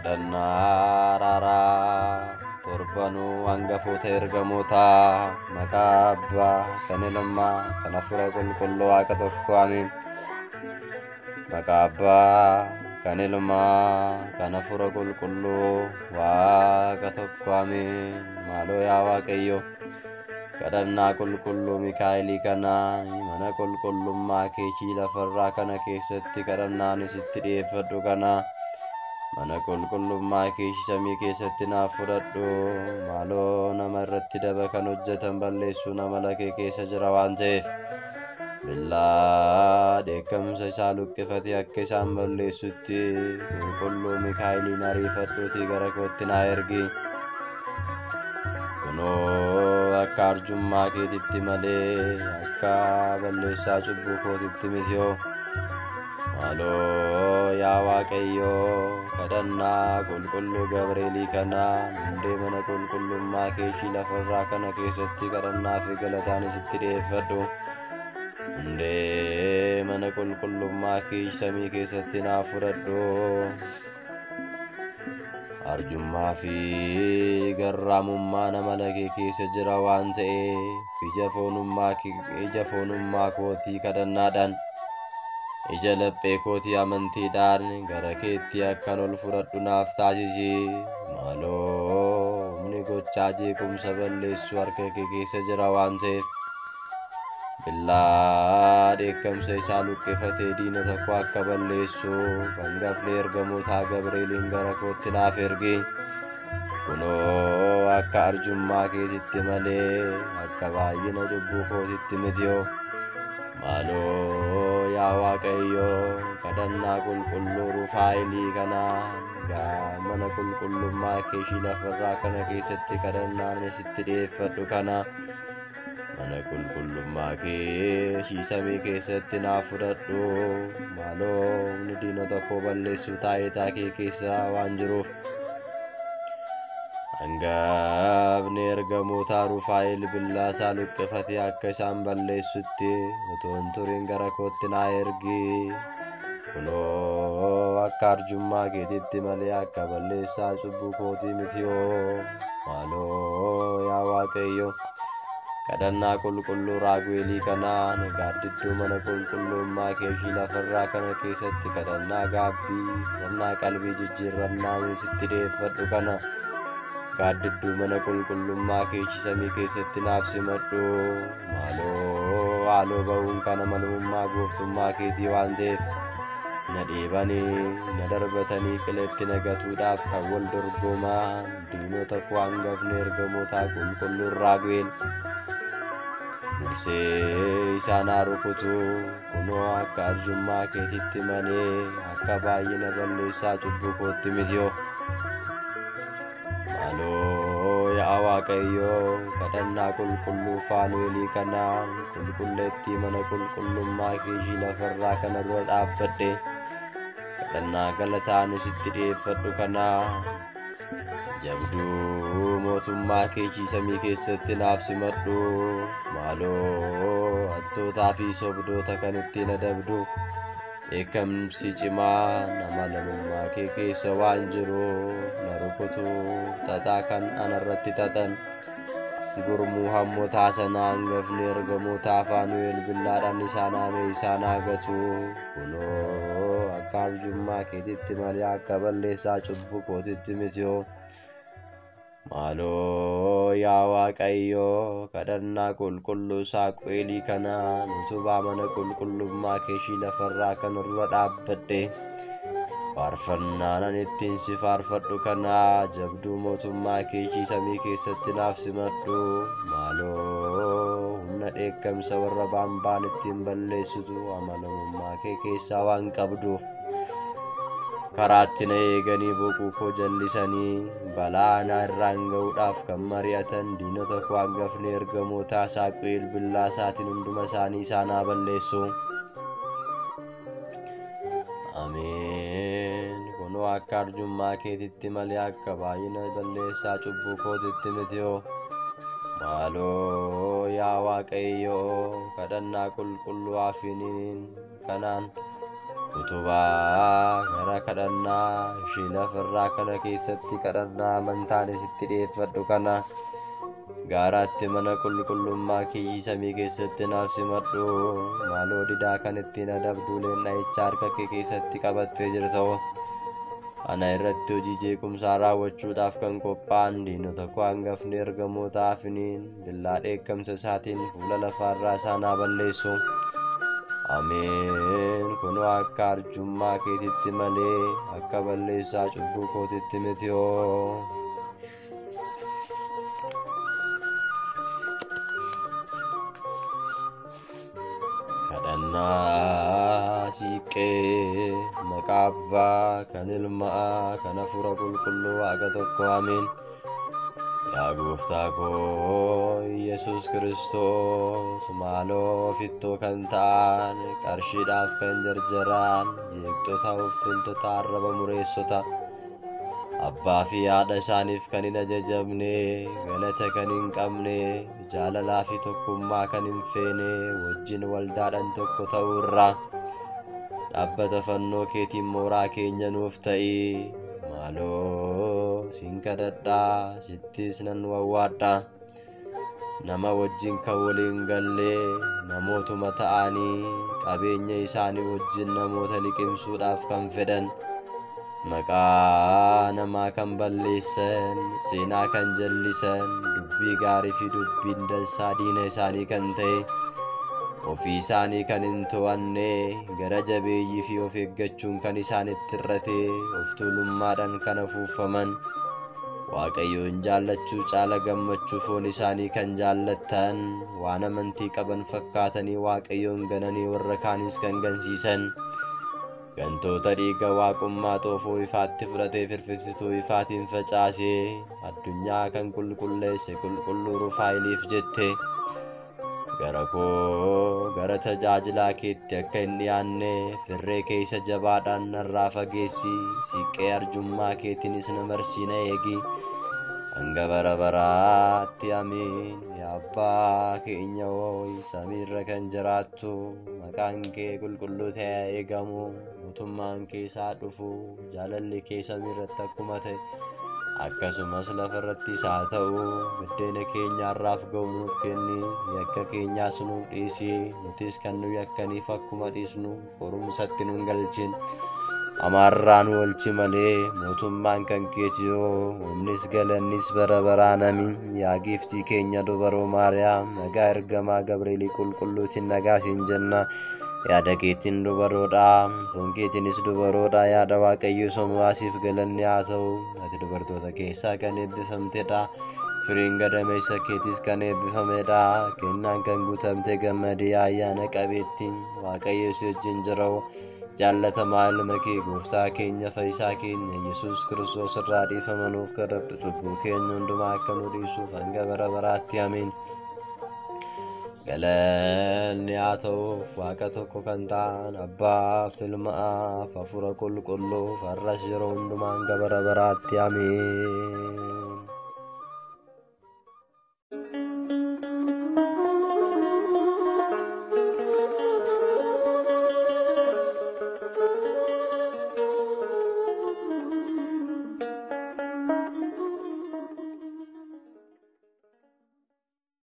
Kadhannaa araaraa torbanuu hangafoota ergamootaa maqaa Abbaa kan Ilmaa kan Hafuura Qulqulluu Waaqa tokko Ameen. Maqaa Abbaa kan Ilmaa kan Hafuura Qulqulluu Waaqa tokko Ameen. Maaloo yaa Waaqayyo, kadhannaa qulqulluu Mikaa'elii kanaan mana qulqullummaa keetii lafarraa kana keessatti kadhannaan isitti dhi'eeffadhu kana mana qulqullummaa keetii samii keessatti naaf fudhadhu. Maaloo nama irratti daba kan hojjetan balleessuun amala kee keessa jira waan ta'eef, billaa dheekkamsa isaa luqqifatee akka isaan balleessutti qulqulluu Mikaa'eliin ariifadhuutii gara kootti naa ergi. Kunoo akka arjummaa keetitti malee akka balleessaa cubbuu kootitti mitiyoo. Maaloo yaa Waaqayyo, kadhannaa qulqulluu Gabreelii kanaan hundee mana qulqullummaa keeshii lafarraa kana keessatti kadhannaa fi galataan isitti dhi'eeffadhu. Hundee mana qulqullummaa keeshii samii keessatti naaf fudhadhu. Arjummaa fi garraamummaa nama kee keessa jira waan ta'eef, ija foonummaa kootii kadhannaadhaan, ija laphee kootii amantiidhaan gara keetti akkan ol fudhadhu naaf taasisi. Maaloo humni gochaa jeequmsa balleessu harka kee keessa jira waan ta'eef, billaa dheekkamsa isaa luqqifatee diinota koo akka balleessu hangafni ergamootaa Gabreeliin gara kootti naaf ergi. Kunoo akka arjummaa keetitti malee akka baay'ina cubbuu kootitti mitiyoo. Maaloo yaa Waaqayyo, kadhannaa qulqulluu Rufaa'elii kanaan mana qulqullummaa keeshii lafarraa kana keessatti kadhannaan isitti dhi'eeffadhu kana mana qulqullummaa keeshii samii keessatti naaf fudhadhu. Maaloo humni diinota koo balleessuu taayitaa kee keessa waan jiruuf, hangafni ergamootaa Rufaa'el billaa isaa luqqifatee akka isaan balleessutti otoo hin turin gara kootti naa ergi. Kunoo akka arjummaa keetitti malee akka balleessaa cubbuu kootii mitiyoo. Maaloo yaa Waaqayyo, kadhannaa qulqulluu Raaguweelii kanaan gaaddidduu mana qulqullummaa keeshii lafarraa kana keessatti kadhannaa gaabbii, kadhannaa qalbii jijjiirrannaa sitti dhi'eeffadhu kana gaaddidduu mana qulqullummaa keeshii samii keessatti naaf simadhu. Maaloo haaloo ba'uun kana malummaa gooftummaa keetii waan ta'eef, na dheebanii na darbatanii qiletti na gatuudhaaf kan wal dorgomaan diinota koo hangafni ergamootaa qulqulluun Raaguweel dursee isaan haa rukutu. Kunoo akka arjummaa keetitti malee akka baay'ina balleessaa cubbuu kootti mitiyoo. Maaloo yaa Waaqayyo, kadhannaa qulqulluu Faanu'eelii kanaan qulqulleettii mana qulqullummaa keeshii lafarraa kana dura dhaabbadhe kadhannaa galataan isitti dhi'eeffadhu kana jabduu mootummaa keeshii samii keessatti naaf simadhu. Maaloo hattootaa fi sobdoota kan ittiin adabdu dheekkamsi cimaan amanamummaa kee keessa waan jiru na rukutu. Xaxaa kan anarratti xaxan gurmuu hammotaa sana hangafni ergamootaa Faanu'el billaadhaan isaan haamee isaan haa gatu. Kunoo akka arjummaa keetitti malee akka balleessaa cubbuu kootitti mitiyoo. Maaloo yaa Waaqayyo, kadhannaa qulqulluu Saaqu'eelii kanaan utubaa mana qulqullummaa keeshii lafarraa kana dura dhaabbadhe faarfannaan ani ittiin si faarfadhu kana jabduu mootummaa keeshii samii keessatti naaf simadhu. Maaloo humna dheekkamsa warra baanbaan ittiin balleessitu amanamummaa kee keessaa waan qabduuf, karaatti na eeganii boquu koo jallisanii balaa na irraan ga'uudhaaf kan mari'atan diinota koo hangafni ergamootaa Saaqu'eel billaa isaatiin hunduma isaanii isaan haa balleessu. Ameen. Kunoo akka arjummaa keetitti malee akka baay'ina balleessaa cubbuu kootitti mitiyoo. Maaloo yaa Waaqayyo, kadhannaa qulqulluu Afiniin kanaan Utubaa gara kadhannaa ishee lafarraa kana keessatti kadhannaa amantaanis itti dhi'eeffadhu kana gaaraatti mana qulqullummaa kiyyii samii keessatti naaf simadhu. Maaloo didaa kan ittiin adabduu leenna'icha harka kee keessatti qabattee jirta. Ana irratti hojii jeequmsaa raawwachuudhaaf kan qophaa'an diinota koo hangafni ergamoota afiniin billaa dheekkamsa isaatiin fuula lafaarraa isaan haa balleessu. Ameen. Kunoo akka arjummaa keetitti malee akka balleessaa cubbuu kootitti miti hoo. Kadhannaa siiqqee maqaa Abbaa kan Ilmaa kan Hafuura Qulqulluu Waaqa tokko ameen. Yaa gooftaa koo Yesuus Kiristoos, maaloo ofittoo kan ta'an, qarshiidhaaf kan jarjaran, jeeqxota, of tuultota, arraba mureessota, abbaa fi haadha isaaniif kan hin ajajamne, galata kan hin qabne, jaalalaa fi tokkummaa kan hin feene wajjin waldaadhaan tokko ta'uu irraa dhaabbata fannoo keetiin mooraa keenya nuuf ta'i. Maaloo siin kadhadhaa, sittis nan wawwaadha. Nama wajjin kan waliin galle namootuma ta'anii qabeenya isaanii wajjin namoota liqimsuudhaaf kan fedhan, maqaa namaa kan balleessan, seenaa kan jallisan, dubbii gaarii fi dubbiin dansaa diina isaanii kan ta'e, ofii isaanii kan hin to'anne, gara jabeeyyii fi of eeggachuun kan isaanitti irrate, of tuulummaadhaan kan afuufaman, Waaqayyoon jaallachuu caala gammachuu foon isaanii kan jaallattan, waan amantii qaban fakkaatanii Waaqayyoon gananii warra kaanis kan gansiisan, gantoota dhiiga waaqummaa xoofoo ifaatti fudhatee firfisituu ifaatiin facaasee addunyaa kan qulqulleesse qulqulluu Rufaayiliif jette gara koo gara tajaajilaa keetti akka hin dhiyaanne firree keessa jabaadhaan narraa fageessi. Siiqqee arjummaa keetiinis na marsii na eegi hanga bara baraatti ameen. Yaa Abbaa keenya hooy samiirra kan jiraattu, maqaan kee qulqulluu ta'e eegamu, mootummaan kee isaa dhufu, jaalalli kee samiirratti akkuma ta'e akkasumas lafarrattis haa ta'u. Buddeena keenya har'aaf ga'u nuuf kenni, yakka keenyaas nuuf dhiisi, nutis kan nu yakkaniif akkuma dhiisnu, qorumsatti nu hin galchin, hamaarraa nu oolchi malee, mootummaan kan keeti yoo, humnis galannis bara baraan amiin. Yaa giiftii keenya dubaroo Maariyaam, nagaa ergamaa Gabreelii qulqulluutiin nagaa siin jenna. Yaada keetiin dubaroodha, foon keetiinis dubaroodha. Yaada Waaqayyo somaasiif galanni haa ta'u. Ati dubartoota keessaa kan eebbifamtedha, firiin gadameessa keetiis kan eebbifamedha. Kennaan kan guutamte gammadii, ayyaana qabeettiin, Waaqayyo si wajjin jira. Jaallatamaa ilma kee gooftaa keenya fayyisaa keenya Yesuus Kiristoos irraa dhiifama nuuf kadhadhu, cubbuu keenya hundumaa akka nu dhiisuuf hanga bara baraatti ameen. Galanni haa ta'uuf Waaqa tokko kan ta'an Abbaaf, Ilmaaf, Hafuura Qulqulluuf, har'as yeroo hundumaa hanga bara baraatti ameen.